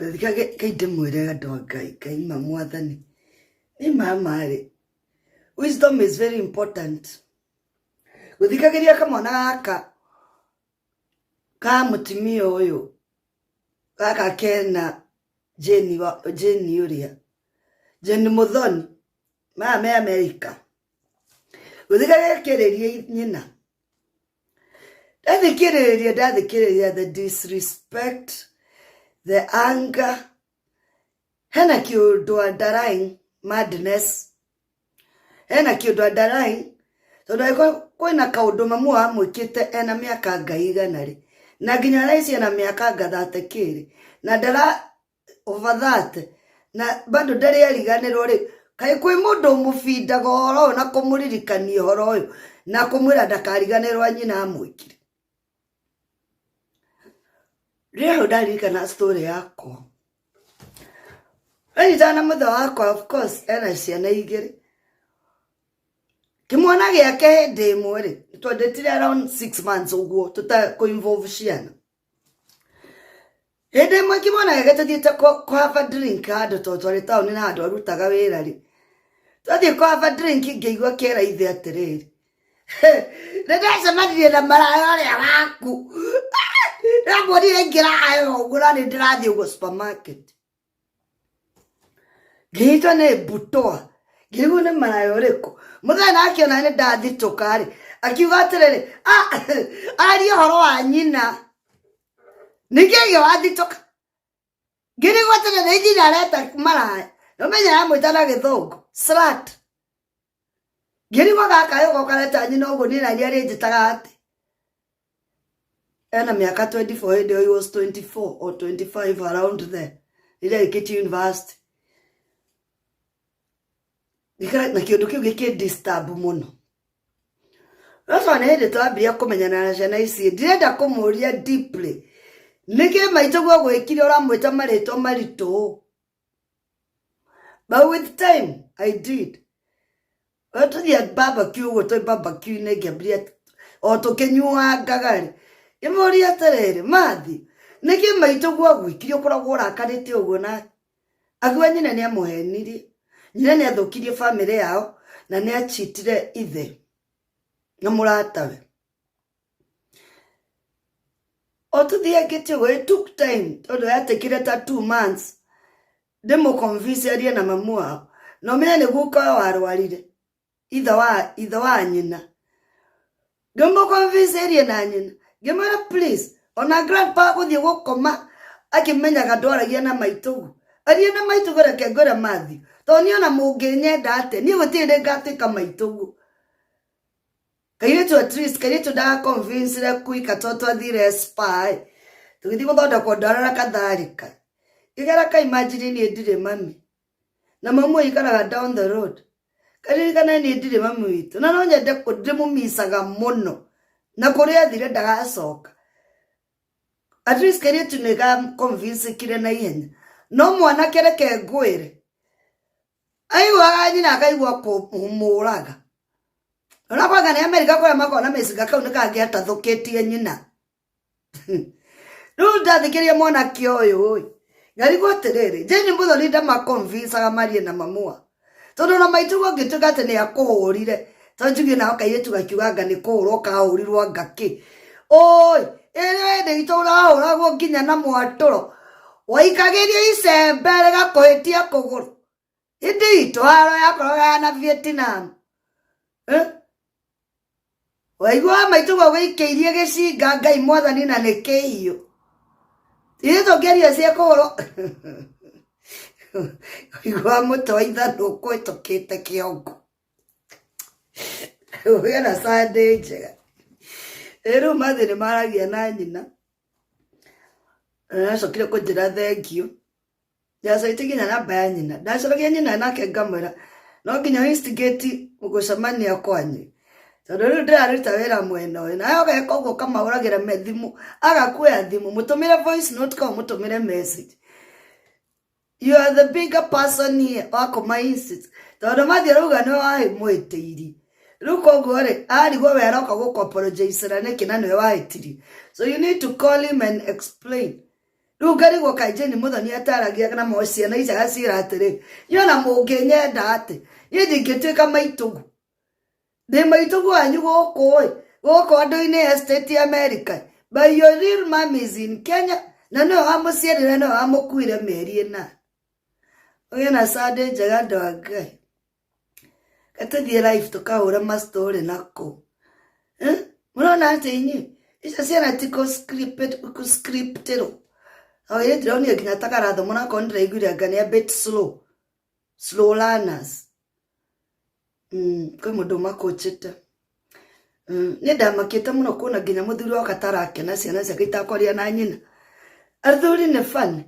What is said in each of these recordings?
Ngai ndĩmwĩre andũ a Ngai, Ngai ma mwathani. Nĩ ma marĩ. Wisdom is very important. Gũthikagĩria kamwana gaka ka mũtumia ũyũ gaka kena Jane wa Jane ũrĩa Jane Muthoni maya me Amerika. Gũthikagĩria kĩrĩria nyina. Ndathikĩrĩria ndathikĩrĩria the disrespect, the anger, hena kĩũndũ underlying madness, hena kĩũndũ underlying tondũ angĩkorwo kwĩna kaũndũ mamu wamwĩkĩte ena mĩaka anga igana rĩ, na nginya thaa ici ena mĩaka anga thate kĩrĩ, na ndara over that na bado ndarĩ ariganĩrwo rĩ kaĩ kwĩ mũndũ ũmũbindaga ũhoro ũyũ na kũmũririkania ũhoro ũyũ na kũmwĩra ndakariganĩrwo nyina amwĩkire. Rĩrĩa hau ndaririkana story yakwa anyitana na mũthe wakwa, of course ena ciana igĩrĩ, kĩmwana gĩake hĩndĩ ĩmwe rĩ twandĩtire around 6 months ũguo tũtakũ involve ciana. Hĩndĩ ĩmwe kĩmwana gĩake tũthiĩte kũ have a drink handũ tondũ twarĩ taũni na handũ arutaga wĩra rĩ, twathiĩ kũ have a drink ngĩigua kĩera ithe atĩrĩrĩ, nĩ ndacemanirie na maraya ũrĩa waku, ndamuonire aingĩra hayo ũguo na nĩ ndĩrathiĩ ũguo supermarket. Ngĩnyitwo nĩ mbutwa, ngĩrigwo nĩ maraya ũrĩkũ. Mũthenya akĩona nĩ ndathitũka rĩ, akiuga atĩrĩrĩ, "Ah, aria ũhoro wa nyina, nĩkĩ wathitũka?" Ngĩrigwo atĩrĩ, nĩ nyina areta maraya, nĩ ũmenya aramwĩta na Gĩthũngũ slut. Ngĩrigwo gaka yũka ũkareta nyina ũguo, niĩ naniĩ arĩnjĩtaga atĩ ena mĩaka 24. Hĩndĩ ĩyo he was 24 or 25, around there, rĩrĩa arĩkĩtie university. Na kĩũndũ kĩu gĩkĩ disturb mũno. Ũcoka nĩ hĩndĩ twambia kũmenyana na ciana ici, ndirenda kũmũria deeply nĩkĩ maitũguo gwĩkire ũramwĩta marĩtwa maritũ, but with time I did. Tũthiĩ barbecue ũguo, twĩ barbecue-inĩ ngĩambĩrĩria o tũkĩnyuangaga rĩ, ngĩmũria atĩrĩrĩ, "Mathi, nĩkĩ maitũguo agwĩkire ũkoragwo ũrakarĩte ũguo nake?" Akiuga nyina nĩ amũhenirie, nyina nĩ athũkirie famĩlĩ yao na nĩ achitire ithe na mũratawe. O tũthiangĩte ũguo, it took time tondũ yatekire ta 2 months ndĩmũ convince arie na mamu wao, na ũmenye nĩ guka ũyũ warwarire, ithe wa nyina. Ngĩmũ convince arie na nyina, ngĩmwĩra, "Please, ona grandpa gũthiĩ gũkoma akĩmenyaga ndwaragia na maitũguo, arie na maitũguo. Reke ngwĩre Matthew, tondũ niĩ ona mũngĩnyenda atĩa, niĩ gũtirĩ hĩndĩ ngatuĩka maitũguo." Kairĩtu, at least kairĩtu ndagaconvincire kuika to twathire spa ĩ, tũgĩthiĩ gũthondekwo ndwara na katharĩka igera ka imagine niĩ ndirĩ mami na mamu aikaraga down the road. Karirikana niĩ ndirĩ mami witũ na no nyende ndĩmũmicaga mũno na kũrĩa athire ndagacoka. At least kairĩtu nĩ ga convincekire na ihenya, no mwanake, reke ngwĩre, aiguaga nyina akaigua kũmũraga. Ona kwanga nĩ Amerika kũrĩa makoragwo na mĩcinga, kau nĩ kangĩatathũkĩtie nyina. Rĩu ndathikĩria mwanake ũyũ ĩ, ngarigwo atĩrĩrĩ, Jane Muthoni ndamaconvincaga marie na mamua, tondũ ona maitũguo angĩtuĩka atĩ nĩ akũhũrire, tondũ njuge nao kairĩtu gakiuga anga nĩ kũhũrwo kahũrirwo anga kĩ, oi ĩrĩa hĩndĩ itũ ũrahũragwo nginya na mwatũro, waikagĩrio icembe rĩgakũhĩtia kũgũrũ. Hĩndĩ itũ haro yakoragwo na Vietnam, eh? Waiguaga maitũguo gũikĩirie gĩcinga, Ngai mwathani, na nĩ kĩhiũ. Ithuĩ tũngĩaria cia kũhũrwo, waiguaga mũtĩ wa ithanũ ũkũhĩtũkĩte kĩongo. Ũgĩe na Sunday njega. Ĩ rĩu mathiĩ nĩ maragia na nyina, na acokire kũnjĩra thengiũ. Ndacarĩtie nginya namba ya nyina, ndacaragia nyina nake ngamwĩra no nginya instigate gũcemania kwanyu, tondũ rĩu ndĩraruta wĩra mwena ũyũ nawe ũgeka ũguo, ũkamahũragĩra me thimũ, agakuoya thimũ, mũtũmĩre voice note kana ũmũtũmĩre message. You are the bigger person here wa kũma insist, tondũ mathiĩ ũrauga nĩwe wamwĩtĩirie. Rĩu koguo rĩ, arigwo we aroka gũkũ apologizera nĩkĩ na nĩwe wahĩtirie? So you need to call him and explain. Rĩu ngarigwo kaĩ Jane Mũthoni ataragia na mo ciana ici agacira atĩrĩ, inyuĩ ona mũngĩnyenda atĩ, niĩ ndingĩtuĩka maitũgu. Ndĩ maitũgu wanyu gũkũ ĩ, gũkũ andũ-inĩ estate America. But your real mom is in Kenya, na nĩwe wamũciarire nĩwe wamũkuire mĩeri ĩnana. Ũgĩe na Sunday njega andũ a Ngai. Reke tũthiĩ live tũkahũre ma story na kũu. Eh? Mũrona atĩ inyuĩ icio ciana ti kũ scriptĩrwo. O ĩ ndĩronire nginya ta karathoma onakorwo nĩndĩraiguire anga nĩ a bit slow. Slow learners. Kwĩ mũndũ ũmakũnjĩte. Niĩ ndamakĩte mũno kuona nginya mũthuri oka tarakena ciana ciake itakwaria na nyina. Athuri nĩ funny.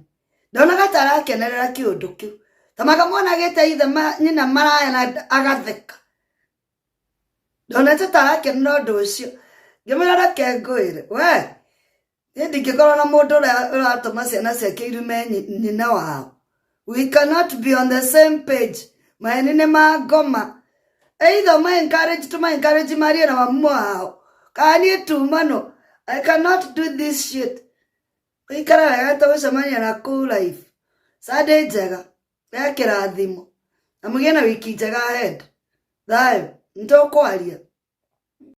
Ndonaga ta arakenerera kĩũndũ kĩu. Ta makamwona agĩte ithe nyina maraya na agatheka. Ndonete ta arakenera ũndũ ũcio. Ngĩmwĩra reke ngwĩre, we niĩ ndingĩkorwo na mũndũ ũrĩa ũratũma ciana ciake irume nyina wao. We cannot be on the same page. Maheni nĩ ma ngoma. Either ma encourage to ma encourage marie na mamu wao. Kana niĩ tumano. I cannot do this shit. Ũikare wega tũgũcemania na kũu live. Sunday njega. Ya kĩrathimo. Na mũgĩe na wiki njega ahead. Thayũ. Nĩtũkwaria.